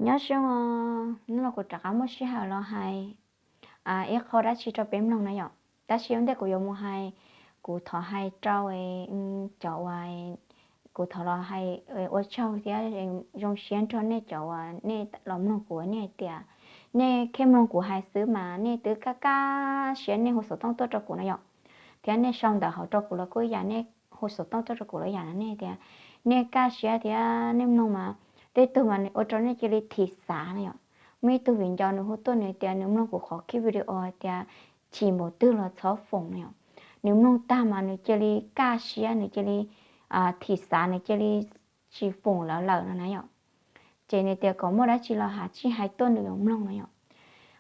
Nyob zoo os, hnub no kuv rov qab muaj sij hawm los hais ib qho dab tsi rau peb mloog na yom. Tab sis ua ntej kuv yuav mus hais, kuv thov hais rau cov uas, kuv thov los hais ua tsaug thiab zoo siab nrog nej cov uas nej los mloog kuv, nej hais tias nej kheev mloog kuv hais xwb mas nej twb kaj kaj siab nej hu xov tooj tuaj rau kuv na yom. Thiab nej sau ntawv hauv rau kuv los kuj ib yam, nej hu xov tooj tuaj rau kuv los ib yam na, nej tias nej kaj siab thiab nej mloog mas tej tug mas ua rau nej cia li thim xav na yom. Muaj ib tug viv ncaus nws hu tuaj nws tias nws mloog kuv qhov clip video hais tias chim npaum twg los txhob foom na yom. Nws mloog tag mas nws cia li kaj siab, nws cia li thim xav, nws cia li tsis foom lawv lawm no na yom. Ces nws tias kom muaj dab tsi los hais, tsis hais tuaj nws yuav mloog no yom.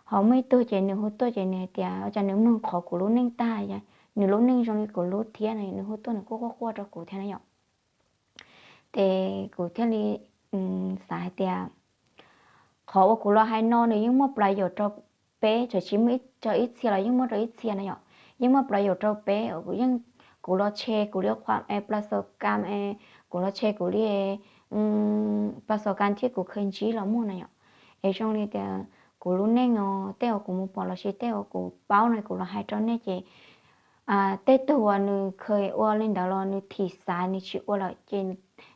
Ho muaj ib tug ces nws hu tuaj ces nws tias cas nws mloog qhov kuv lub neej tag, nws lub neej zoo li kuv lub thiab no, nws hu tuaj nws kuj quaj quaj rau kuv thiab na yom. Ces kuv thiaj li xav hais tias qhov uas kuv los hais no nws yeej muaj plas yaum rau peb, txawm tsis muaj rau ib txhia los yeej muaj rau ib txhia na yom. Yeej muaj plas yaum rau peb, yeej kuv los tshe kuv li qhuam plas xos kas, kuv los tshe kuv li plas xos kas thiab kuv kheev ntsib los muaj na yom. Es zoo li tias kuv lub neej os, tej uas kuv mus pom los sis tej uas kuv paub no kuv los hais rau nej ces tej tug uas nws kheev ua li ntawd los nws thim xav nws tsis ua lawm ces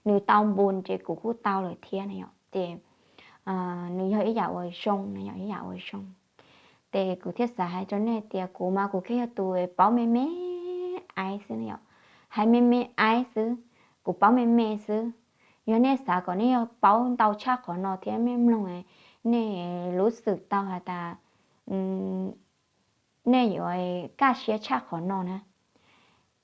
nws tau npu ces kuv kuj tau lawm thiab na yom. Ces nws yog ib yam uas zoo na yom, ib yam uas zoo. Ces kuv thiaj xav hais rau nej tias kuv mas kuv kheev yog tus paub me me aib xwb na yom, hais me me aib xwb, kuv paub me me xwb. Yog nej xav kom nej yog paub ntau tshaj qhov no thiab nej mloog nej lub xwm tau hais tias nej yuav kaj siab tshaj qhov no na,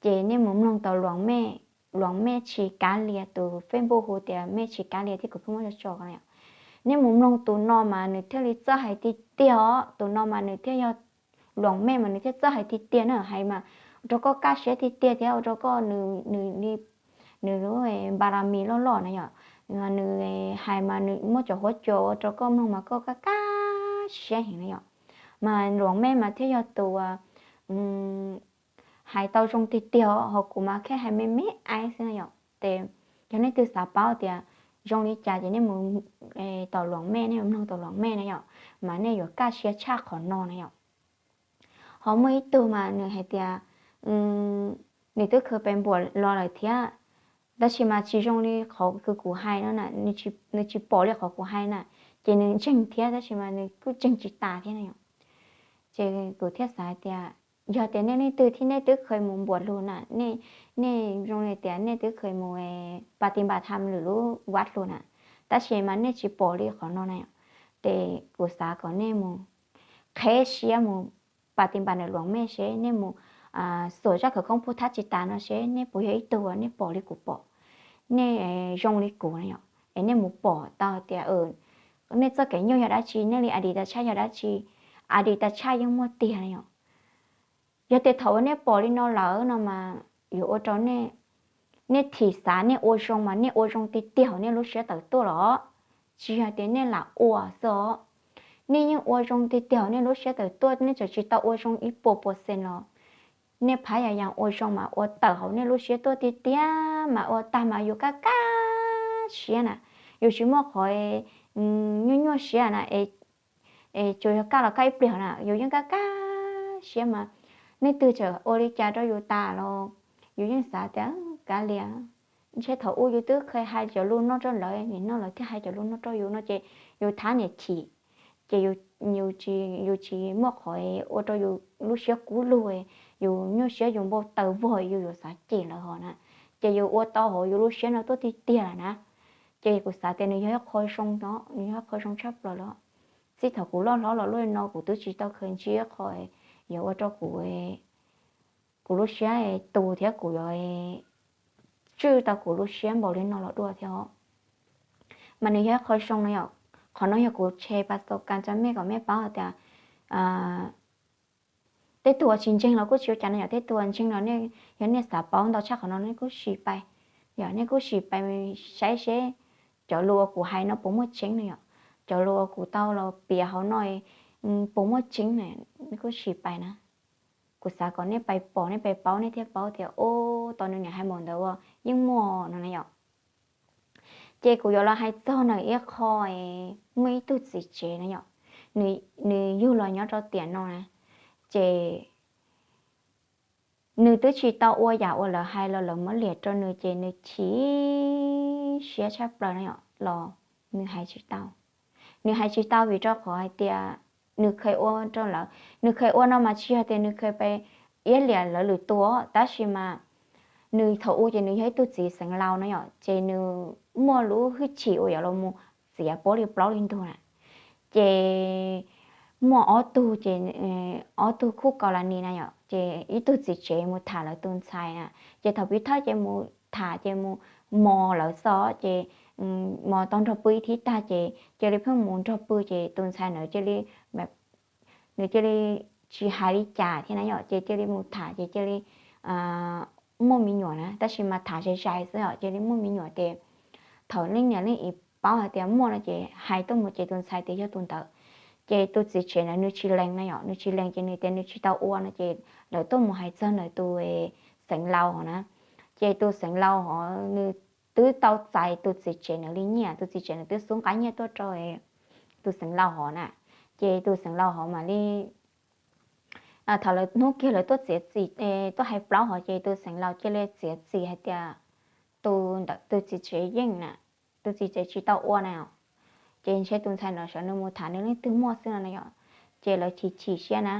ces nej mus mloog tau Luam Mej, Luam Mej Tsis Kab Lia, tus Facebook hu tias Mej Tsis Kab Lia thiab kuv pheej muab tso tso ko na. Nej mus mloog tus no mas nws thiaj li txawj hais tiag tiag os, tus no mas nws thiaj yog Luam Mej mas nws thiaj txawj hais tiag tiag na, hais mas ua rau koj kaj siab tiag tiag thiab ua rau koj nws, nws li, nws lub npas las mis loj loj na yom. Nws hais mas nws muaj cov huab cua ua rau koj mloog mas koj kaj kaj siab heev na yom. Mas Luam Mej mas thiaj yog tus hais tau zoo tiag tiag, ho kuv mas kheev hais me me aib xwb na yom. Ces yog nej twg xav paub tias zoo li cas ces nej mus tom Luam Mej, nej mus mloog tom Luam Mej na yom, mas nej yuav kaj siab tshaj qhov no na yom. Ho muaj ib tug mas nws hais tias nws twb kheev pes npuam los lawm thiab, tab sis mas tsis zoo li qhov kuv hais no na, nws tsis pom li qhov kuv hais na, ces nws ntseeg thiab tab sis mas nws kuj ntseeg tsis tas thiab na yom. Ces kuv thiaj xav hais tias yog tias nej leej twg thiab nej twb kheev mus npuam lug na, nej zoo li tias nej twb kheev mus pas tis npas tham lwm lub vaj lug na, tab sis mas nej tsis pom li qhov no na, ces kuv xav kom nej mus qheb siab mus pas tis npas ntawm Luam Mej seb, nej mus xuas zaj khawv koob pub thab tsis tas no seb nej puas yog ib tug uas nej pom li kuv pom, nej zoo li kuv na yom, es nej mus pom tau tias nej txoj kev nyuaj yog dab tsi, nej li a dis tas tshaj yog dab tsi, a dis tas tshaj yeej muaj tiag na yom. Yog tias thaum uas nej pom li no lawm no mas yuav ua rau nej thim xav, nej ua zoo mas nej ua zoo tiag tiag hauv nej lub siab tawm tuaj los, tsis yog tias nej lam ua xwb os. Nej yeej ua zoo tiag tiag hauv nej lub siab tawm tuaj, nej txawm tsis tau ua zoo ib puas puas xees los nej phab yas yas ua zoo mas ua tawm hauv nej lub siab tuaj tiag tiag mas ua tag mas yus kaj kaj siab na, yus tsis muaj qhov nyuaj nyuaj siab na, es tsuas yog kaj los kaj ib pliag na yus yeej kaj kaj siab mas. Leej twg txawm ua li cas rau yus tas los yus yeej xav tias kav liam, ntshe thaum ub yus twb kheev hais cov lus no rau lawv, nim no lawv thiaj hais cov lus no rau yus no ces yus thab niam chim, ces yus tsis muaj qhov ua rau yus lub siab kub lug, yus nyuaj siab yus npau taws vog yus yuav xav cem lawv ho na, ces yus ua tau hauv yus lub siab no tuaj tiag tiag lawm na. Ces kuv xav tias nws yog ib qho zoo no, nws yog ib qho zoo tshaj plaws los. Txij thaum kuv loj hlob los luaj li no kuv twb tsis tau kheev ntsib ib qho yuav ua rau kuv, kuv lub siab tu thiab kuv yuav tswj tau kuv lub siab npaum li no los dua thiab os. Mas nws yog ib qho zoo no yom. Qhov no yog kuv tshe pas xos kas rau mej kom mej paub hais tias tej tug uas tsis ntseeg los kuj tsis ua cas no yom, tej tug uas ntseeg los yog nej xav paub ntau tshaj qhov no nej kuj sim pais, yog nej kuj sim pais saib seb cov lus uas kuv hais no puas muaj tseeb no yom, cov lus uas kuv tau los piav hauv no puas muaj tseeb na, nej kuj sim pais na. Kuv xav kom nej pais pom nej pais paub nej thiaj paub tias o, tos nws niam hais npaum ntawd ua yeej muaj no na yom. Ces kuv yuav los hais txog ntawm ib qho es muaj ib tug txiv tsev na yom, nws, nws yug los nyob rau tiam no na, ces nws twb tsis tau ua yam uas lawv hais los lawv muab liam rau nws ces nws chim siab tshaj plaws na yom, los nws hais tsis tau. Nws hais tsis tau vim rau qhov hais tias nws kheev ua rau lawv, nws kheev ua no mas tsis yog tias nws kheev pe iab liam lawv lwm tus, tab sis mas nws thaum ub ces nws yog ib tug txiv xeev laus na yom, ces nws muaj lub hwj chim uas yuav los mus txiav puab li plaub li ntug na. Ces muaj ob tug ces, ob tug khub kaus las nis na yom, ces ib tug txiv tsev mus tham lawv tus ntxhais na, ces thaum pib thawj ces mus tham ces mus mos lawv xwb ces mos tau nrog pw ib thib tag ces cia li pheej mus nrog pw ces tus ntxhais ntawd cia li, nws cia li tsis hais li cas thiab na yom, ces cia li mus tham ces cia li muaj me nyuam na, tab sis mas tham zais zais xwb yom, cia li muaj me nyuam ces thaum leej niam leej txiv paub hais tias muaj no ces hais tuaj mus ces tus ntxhais tias yog tus ntawd. Ces tus txiv tsev ntawd nws tsis lees na yom, nws tsis lees ces nws tias nws tsis tau ua no ces lawv tuaj mus hais txog ntawm tus xeev laus hov na. Ces tus xeev laus hov nws twb tau txais tus txiv tsev ntawd li nyiaj, tus txiv tsev ntawd twb xub nqa nyiaj tuaj rau tus xeev laus hov na. Ces tus xeev laus hov mam li, thaum lawv hnub kiag lawv tuaj txiav txim, tuaj hais plaub hov ces tus xeev laus cia li txiav txim hais tias tus ntawd tus txiv tsev yeej na, tus txiv tsev tsis tau ua na. Ces ntshe tus ntxhais no sav nws mus tham nws leej twg muaj xwb no na yom. Ces lawv chim chim siab na.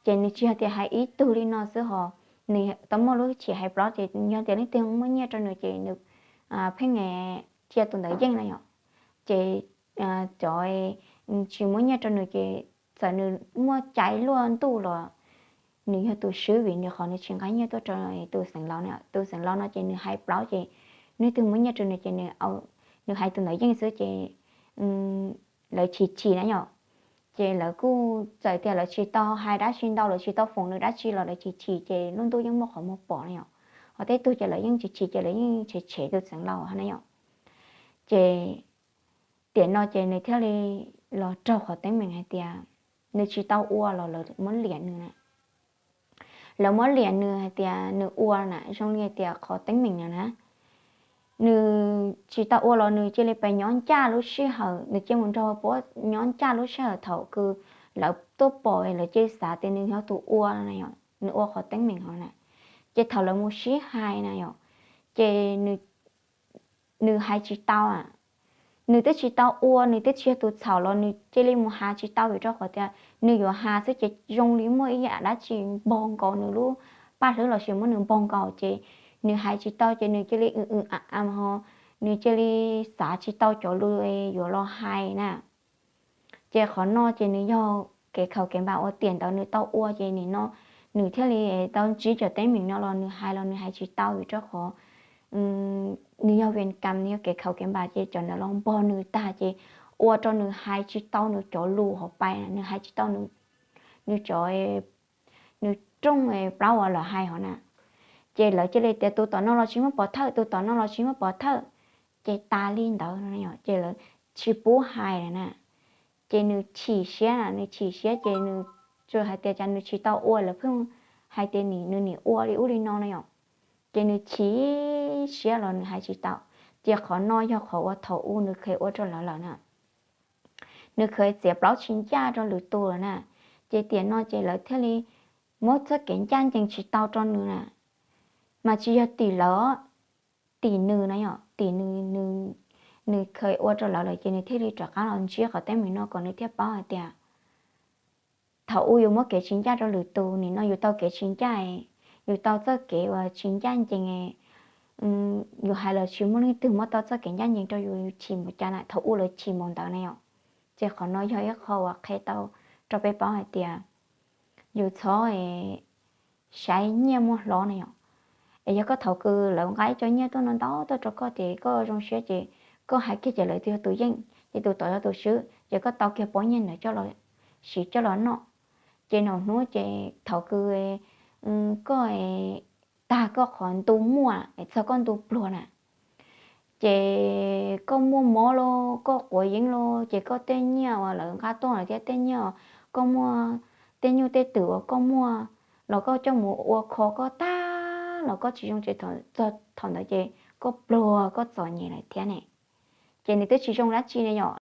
Ces nws tsis yog tias hais ib tug li no xwb hos, nws tau muaj lub hwj chim hais plaub ces yog tias leej twg muab nyiaj rau nws ces nws pheej cia tus ntawd yeej na yom. Ces cov tsis muab nyiaj rau nws ces txawm nws muaj cai luaj ntuj los nws yog tus swb vim nws qhov nws tsis nqa nyiaj tuaj rau tus xeev laus na. Tus xeev laus no ces nws hais plaub ces leej twg muab nyiaj rau nws ces nws hais tus ntawd yeej xwb ces lawv chim chim na yom. Ces lawv kuj txawm tias lawv tsis tau hais dab tsi ntau, lawv tsis tau foom nws dab tsi los lawv chim chim ces lub ntuj yeej muaj qhov muag pom na yom. Ho tej tug ces lawv yeej chim chim ces lawv yeej tshev tshev tus xeev laus na yom. Ces tiam no ces nws thiaj li los raug qhov teeb meem hais tias nws tsis tau ua los lawv muab liam nws na. Lawv muab liam nws hais tias nws ua na, zoo li hais tias qhov teeb meem no na, nws tsis tau ua los nws cia li pes nyob ncaj lub sij hawm, nws cia mus nrog puab nyob ncaj lub sij hawm thaum kws lawv tuaj pom lawv cia li xav tias nws yog tus ua na, nws ua qhov teeb meem hov na. Ces thaum lawv mus sib hais na yom, ces nws hais tsis tau a. Nws twb tsis tau ua, nws twb tsis yog tus txhaum los nws cia li mus hais tsis tau vim rau qhov tias nws yuav hais xwb ces zoo li muaj ib yam dab tsi npog nkaus nws lub paj hlwb los sis muab nws npog nkaus ces nws hais tsis tau ces nws cia li w w a a ho, nws cia li xav tsis tau cov lus yuav los hais na. Ces qhov no ces nws yog kev khaum kev npam uas tiam ntawd nws tau ua ces nim no nws thiaj li tau ntsib cov teeb meem no los nws hais los nws hais tsis tau vim rau qhov nws yog vias kam, nws yog kev khaum kev npam ces cov ntawd los npog nws tag ces ua rau nws hais tsis tau nws cov lus hauv pai, nws hais tsis tau nws cov, nws rooj plaub uas lawv hais hov na. Ces lawv cia li tias tus tom no los tsis muaj pov thawj, tus tom no los tsis muaj pov thawj, ces tas li ntawd no ces lawv tsis pub hais lawm na. Ces nws chim siab na, nws chim siab ces nws tsuas hais tias cas nws tsis tau ua, lawv pheej hais tias nws nim ua li ub li no na yom. Ces nws chim siab los nws hais tsis tau. Ces qhov no yog qhov uas thaum ub nws kheev ua rau lawv lawm na. Nws kheev txiav plaub tsis ncaj rau lwm tus lawm na. Ces tiam no ces lawv thiaj li muab txoj kev ncaj ncees tsis tau rau nws na. Mas tsis yog tim lawv, tim nws na yom, tim nws, nws kheev ua rau lawv lawm ces nws thiaj li rov qab los ntsib qhov teeb meem no kom nws thiaj paub hais tias thaum ub yus muab kev tsis ncaj rau lwm tus, nim no yus tau kev tsis ncaj, yus tau txoj kev uas tsis ncaj ncees, yus hais los tsis muaj leej twg muab tau txoj kev ncaj ncees rau yus, yus chim mus cas na, thaum ub lawv chim mus ntawd na yom. Ces qhov no yog ib qho uas qhia tau rau peb paub hais tias yus txhob saib nyiaj muaj hlob na yom. Es yog koj thaum kws lawv nqa ib co nyiaj tuaj no ntau tuaj rau koj ces koj zoo siab ces koj hais kiag ces lawv yog tus yeej ces tus tod yog tus swb ces koj tau kiag pob nyiaj ntawd coj los siv coj los noj. Ces nov hnub ces thaum kws koj tag koj qhov ntu muaj es txog koj ntu pluag na, ces koj muaj mob los koj quav yeeb los ces koj tej nyiaj uas lawv nqa tuaj lawm thiab tej nyiaj uas koj muaj, tej nyuj tej twm uas koj muaj los koj coj mus ua kho koj tag los koj tsis zoo ces thaum ntawd ces koj pluag koj txom nyem lawm thiab ne. ces nws twb tsis zoo dab tsi ne yom.